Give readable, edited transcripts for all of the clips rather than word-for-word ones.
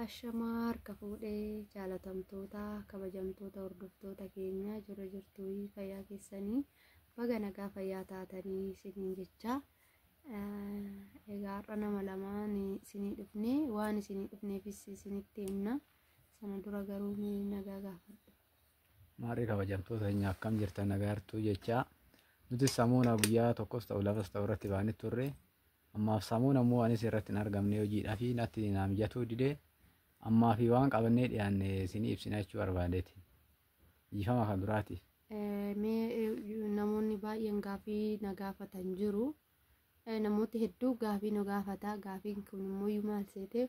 Ashamaa harka fuudhee jaalatamtoota kabajamtoota hordoftoota keenya jira jirtuu fayyaa keessanii baga nagaa fayyaa taatanii isiniin jecha. Egaa har'a nama lamaan isinii dhufne, waan isinii dhufneefis isinitti himna. Sana dura garuu mee nagaa gaafadhu. Maarree kabajamtoota keenya, akkam jirtan? Nagaa jirtuu jechaa, nuti samuuna guyyaa tokkos ta'u lamas ta'u irratti baanee turre. Ammaaf samuuna immoo anis irratti hin argamne, hojiidhaa fi natti naa mijatuu didee. Ammaa fi waan qabannee dhiyaanne isinii ibsina jechuu barbaadeeti. Dhiifama kan duraati. Mee namoonni baay'een gaafii na gaafatan jiru. Namooti hedduu gaafii nu gaafata. Gaafiin kun immoo maal seete?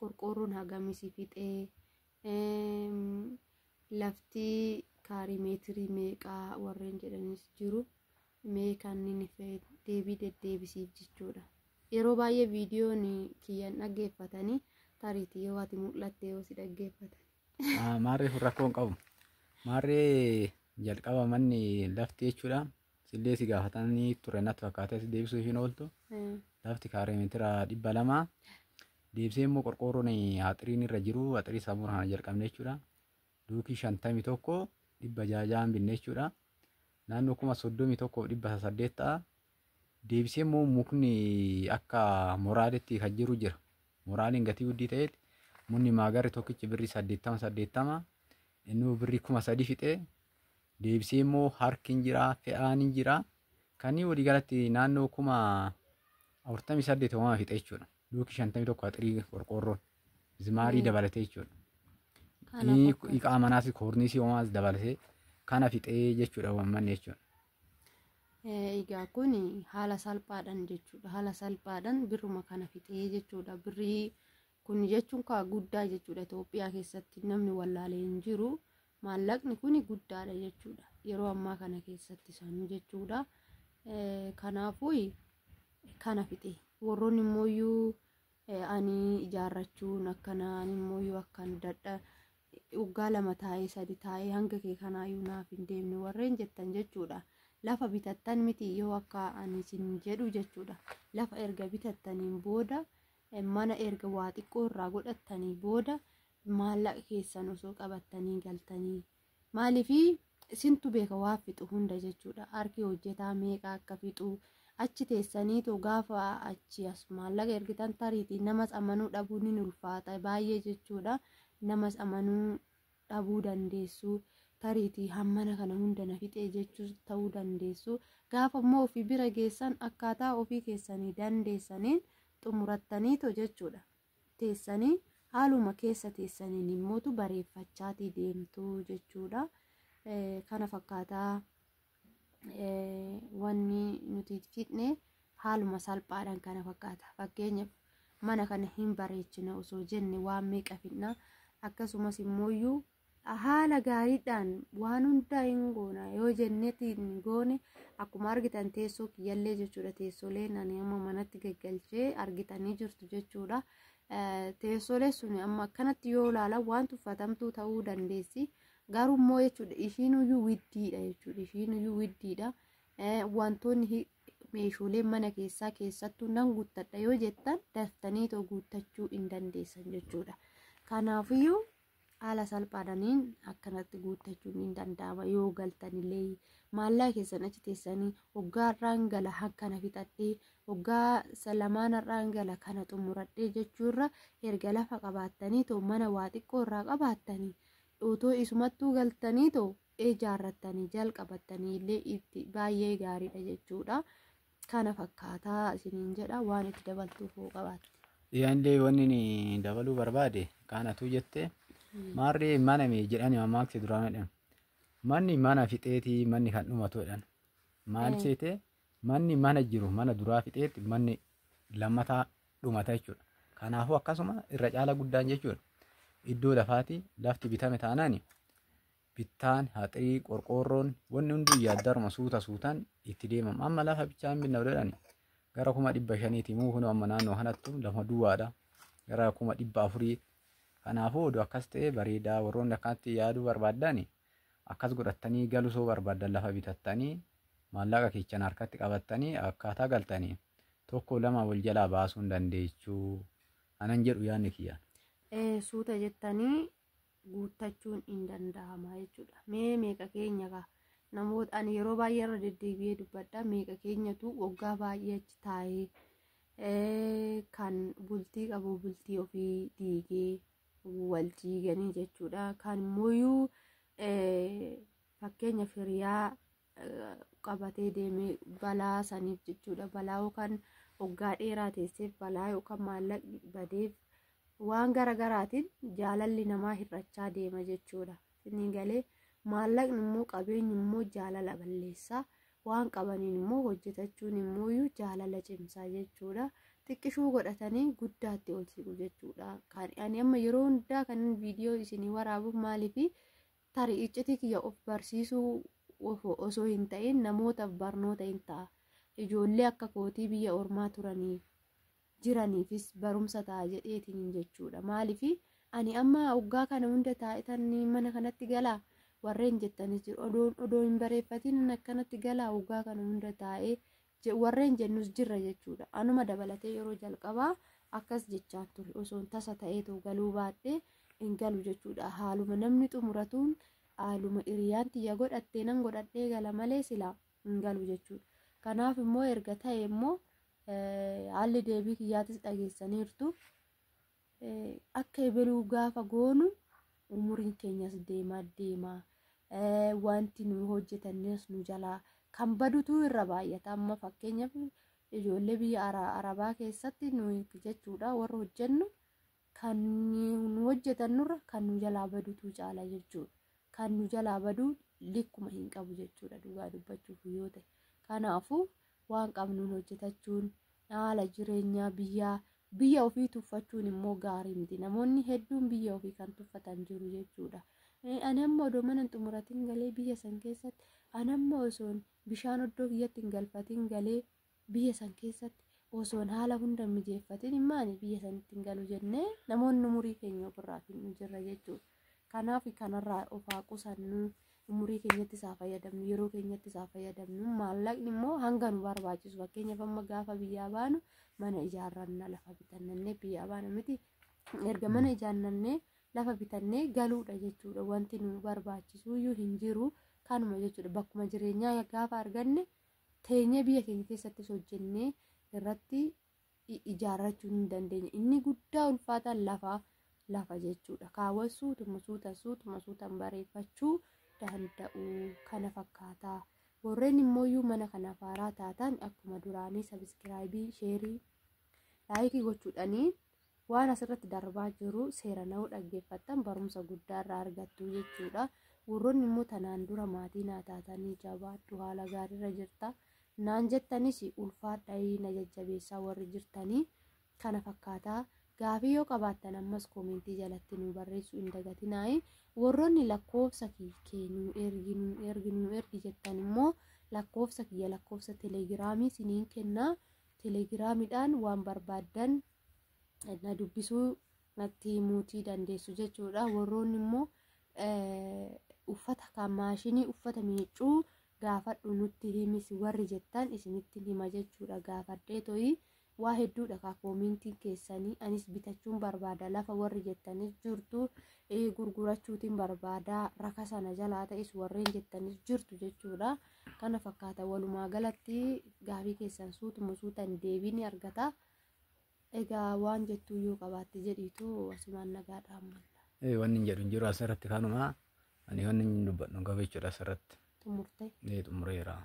Qorqoorroon hagamisi fixee, lafti kaarii meetirii meeqaa warreen jedhanis jiru. Mee kanneen deebii deddeebisiif jechuudha. Yeroo baay'ee viidiyoon kiyyan dhaggeeffatanii, tariitii yoo ati mul'atte yoo si dhaggeeffatan. Maarree kun rakkoo hin qabu. Maarree jalqaba manni lafti jechuudha. Sillee si gaafatanii ture natti fakkaatee, si deebisuuf hin ooltu. Lafti kaaree meetira 200. Deebisee immoo qorqoorroon haxiriin irra jiru, haxirii samuura kana jalqabne jechuudha. Luukii 51 dhibba jaajaan binne jechuudha. Naannoo 31,800 ta'a. Deebisee immoo mukni akka moraalitti kan jiru jira. Moraaliin gatii guddii ta'eeti. Mukni maagarri tokkichi birrii 80 80, inni birrii 3,000 fixee. Deebisee immoo harki hin jira, fe'aan hin jira. Kanneen waliigalatti naannoo 48,000 homaa fixe jechuudha. Luukii 51 haxirii qorqoorroon. Zimaarii dabalatee jechuudha. Iqaa manaas koorniisii homaas dabalatee kana fixee jechuudha manni jechuudha. Egaa kun haala salphaadhaan jechuudha. Haala salphaadhaan birruma kana fixee jechuudha. Birrii kun jechuun kaa guddaa jechuudha. Itoophiyaa keessatti namni wallaalee hin jiru. Maallaqni kun guddaadha jechuudha. Yeroo ammaa kana keessatti sanuu jechuudha. Kanaafuu kana fixe. Warroonni immoo ani ijaarrachuun akkana, ani immoo akkan dadha waggaa 2 taa'ee 3 taa'ee hanga kee kanaayyuu naaf hin deemne warreen jettan jechuudha. Lafa bitattan miti yoo akka ani isin jedhu jechuudha. Lafa erga bitattaniin booda, mana erga waa xiqqoo irraa godhattanii booda, maallaqa keessan osoo qabattanii galtanii. Maaliifii isintu beeka waa fixu hunda jechuudha. Harki hojjetaa meeqa akka fixu achi teessaniitu gaafa achi as maallaqa ergitan, tariitii namas amanuu dhabuun ni ulfaata baay'ee jechuudha. Namas amanuu dhabuu dandeessu. Tariitii hammana kana hunda na fixee jechuu ta'uu dandeessu. Gaafa immoo ofii bira geessan akkaataa ofii keessanii dandeessaniin xumurattaniitu jechuudha. Teessanii haaluma keessa teessaniin immootu bareeffachaatii deemtu jechuudha. Kana fakkaataa wanni nuti fixne haaluma salphaadhaan kana fakkaata. Fakkeenyaaf mana kana hin bareechina osoo jenne waan meeqa fixna? Akkasumas immooyyuu haala gaariidhaan waan hundaa hin goona yoo jennetti hin goone. Akkuma argitan teessoo kiyyallee jechuudha. Teessoleen ani amma manatti gaggalchee argitanii jirtu jechuudha. Teessolee sun amma akkanatti yoo ilaalan waan tuffatamtuu ta'uu dandeessi. Garuu immoo jechuudha ishiinuyyuu widdiidha jechuudha. Ishiinuyyuu widdiidha. Wantoonni meeshaaleen mana keessaa keessattuu nan guuttadha yoo jettan daftanii too guuttachuu hin dandeessan jechuudha. Kanaafiyyuu haala salphaadhaaniin akkanatti guuttachuun ni danda'ama. Yoo galtanillee maallaqa keessan achi teessanii waggaa har'aan gala akkana fixadhee, waggaa lamaan har'aan gala kana xumuradhee jechuurra, erga lafa qabaattanii too mana waa xiqqoo irraa qabaattanii otoo isumattuu galtanii too ijaarrattanii jalqabattanii illee itti baay'ee gaariidha jechuudha. Kana fakkaataa isiniin jedha, waan itti dabaltuuf hoo qabaatte. Dhiyaanillee wanni inni dabaluu barbaade kaanatu jette, maarree mana mee jedhani mammaaksi duraan jedhan. Manni mana fixeetii manni kan dhumatu jedhan. Maal seete? Manni mana jiru mana duraa fixeetti manni lammataa dhumata jechuudha. Kanaafuu akkasuma irra caala guddaan jechuudha. Iddoo lafaati, lafti bitame taanaan bittaan haxirii qorqoorroon wanni hunduu yaaddaruma suuta suutaan itti deemama. Amma lafa bichaan binna jedhani gara 500,000ti muu kun amma naannoo kanattu lafa duwwaadha. Gara 400,000. Kanaafuu oduu akkas ta'e bareedaa, warroonni akkanatti yaaduu barbaaddan akkas godhattanii galuu soo barbaaddan, lafa bitattanii maallaqa keechan harkatti qabattanii akkaataa galtanii tokko lama wal jalaa baasuu hin dandeechuu anan jedhu yaadni kiyya. Suuta jettanii guuttachuun hin danda'ama jechuudha. Mee meeqa keenya kaa namoota ani yeroo baay'ee irra deddeebi'ee dubbadha, meeqa keenyatu waggaa baay'ee achi taa'ee kan bultii qabu bultii ofii diigee wal jiiganii jechuudha. Kan immoo fakkeenya hiriyaa qabatee deemee balaa saniif jechuudha. Balaa yookaan waggaa dheeraa teesseef, balaa yookaan maallaqni badeef, waan garaagaraatiin jaalalli namaa hir'achaa deema jechuudha. Inni galee maallaqni immoo qabeenyi immoo jaalala balleessaa, waan qabaniin immoo hojjetachuun immoo jaalala cimsaa jechuudha. Xiqqishuu godhatanii guddaatti ol siqu jechuudha. Kan ani amma yeroo hundaa kan viidiyoo isinii waraabuuf maaliifi tarii iccitii kiyya of barsiisuu osoo hin ta'in namootaaf barnoota hin ta'a. Ijoollee akka kootii biyya ormaa turaniif jiraniifis barumsa ta'a jedheetiin jechuudha. Maaliifi ani amma waggaa kana hunda taa'etan mana kanatti galaa warreen jettanis jiru. Odoo hin bareeffatin akkanatti galaa waggaa kana hunda taa'ee warreen jennus jirra jechuudha. Anuma dabalatee yeroo jalqabaa akkas jechaan ture. Osoon tasa ta'eetu galuu baadhee hin galu jechuudha. Haaluma namni xumuratuun haaluma hiriyaan tiyya godhattee nan godhadhee gala malee silaa hin galu jechuudha. Kanaaf immoo erga ta'e immoo haalli deebii kiyyaatis dhageessaniirtu. Akka ebaluu gaafa goonu umuriin keenyas deemaa deema. Wanti nu hojjetannis nu jalaa kan badutu irra baay'ata. Amma fakkeenyaaf ijoollee biyya Arabaa keessatti nu jechuudha warra hojjennu kan nu hojjetannurra kan nu jalaa badutu caala jechuudha. Kan nu jalaa badu likkuma hin qabu jechuudha dhugaa dubbachuuf yoo ta'e. Kanaafuu waan qabnuun hojjetachuun haala jireenyaa biyya ofii tuffachuun immoo gaarii miti. Namoonni hedduun biyya ofii kan tuffatan jiru jechuudha. Ani amma odoo mana hin xumuratin galee biyya san keessatti, ani amma osoon bishaan oddoo kiyyatti hin galfatin galee biyya san keessatti, osoon haala hunda mijeeffatin immaani biyya sanitti hin galu jennee namoonni umurii keenya ofirraa finnu jirra jechuudha. Kanaaf kanarraa of haa qusannu, umurii keenyatti isaa fayyadamnu, yeroo keenyatti isaa fayyadamnu. Maallaqni immoo hanga nu barbaachisu, fakkeenyaaf amma gaafa biyyaa baanu mana ijaarranna, lafa bitannee biyyaa baana miti. Erga mana ijaarrannee lafa bitannee galuudha jechuudha. Wanti nu barbaachisu iyyuu hin jiru kanuma jechuudha. Bakkuma jireenyaa gaafa arganne teenyee biyya keenya keessattis hojjennee irratti ijaarrachuu hin dandeenya. Inni guddaa ulfaataan lafa jechuudha. Kaawwan suutuma suuta suutuma suutaan bareeffachuu danda'u kana fakkaata. Warreen immoo mana kanaaf haaraa taatan akkuma duraanii sabiskiraayibii, sheerii, laayikii gochuudhaanii waan asirratti darbaa jiru seera na'uu dhaggeeffattan barumsa guddaa irraa argattu jechuudha. Warroonni immoo tanaan dura maatii naa taatanii jabaadhu haala gaariirra jirta naan jettanis ulfaadhaa na jajjabeessaa warri jirtanii kana fakkaataa. Gaafii yoo qabaattan ammas koomentii jalatti nu barreessuu hin dagatinaayi. Warroonni lakkoofsa kee nu ergi nu ergi nu ergi jettan immoo lakkoofsa kiyya lakkoofsa telegiraamii siniin kennaa. Telegiraamiidhaan waan barbaaddan na dubbisuu natti himuutii dandeessu jechuudha. Warroonni immoo uffata kan maashinii uffata miiccuu gaafadhu nutti himis warri jettan isinitti hima jechuudha. Gaafadhee to'ii waa hedduudha kaa koomentiin keessanii anis bitachuun barbaada lafa warri jettanis jirtu, gurgurachuutiin barbaada raka sana jalaa ta'es warreen jettanis jirtu jechuudha. Kana fakkaata walumaa galatti gaafii keessan suutuma suutan deebii ni argata. Egaa waan jettuu yoo qabaatte jedhiitu asumaan nagaa dhaammanna. Wanni hin jedhu hin jiru asirratti kanuma ani wanni hin dubbadhu qabu jechuudha asirratti. Xumurte? Xumureera.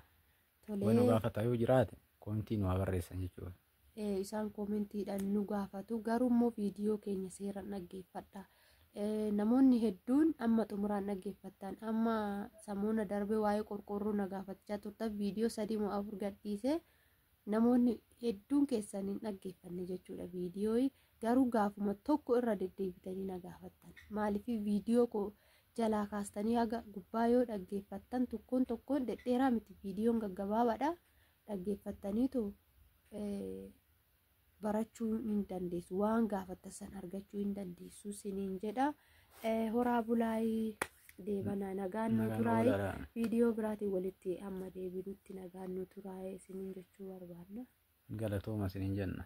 Wanni nu gaafata yoo jiraate koomentii nu haa barreessan jechuudha. Isaan koomentiidhaan nu gaafatu, garuu immoo viidiyoo keenya seeraan dhaggeeffadha. Namoonni hedduun amma xumuraan dhaggeeffattan amma samoona darbee waa'ee qorqoorroo na gaafachaa turtan viidiyoo 3 moo 4 gadhiise namoonni hedduun keessan hin dhaggeeffanne jechuudha viidiyoo, garuu gaafuma tokko irra deddeebitanii na gaafattan. Maaliif viidiyoo koo jalaa kaastanii haga gubbaa yoo dhaggeeffattan tokkoon tokkoon dhedheeraa miti, viidiyoon gaggabaabaadha, dhaggeeffattaniitu barachuu hin dandeessu, waan gaafattan san argachuu hin dandeessu siniin jedha. Horaa bulaayii deebanaa nagaan nu turaayee viidiyoo biraatiin walitti amma deebinutti nagaan nu turaayee siniin jechuu barbaadna. Galatooma siniin jenna.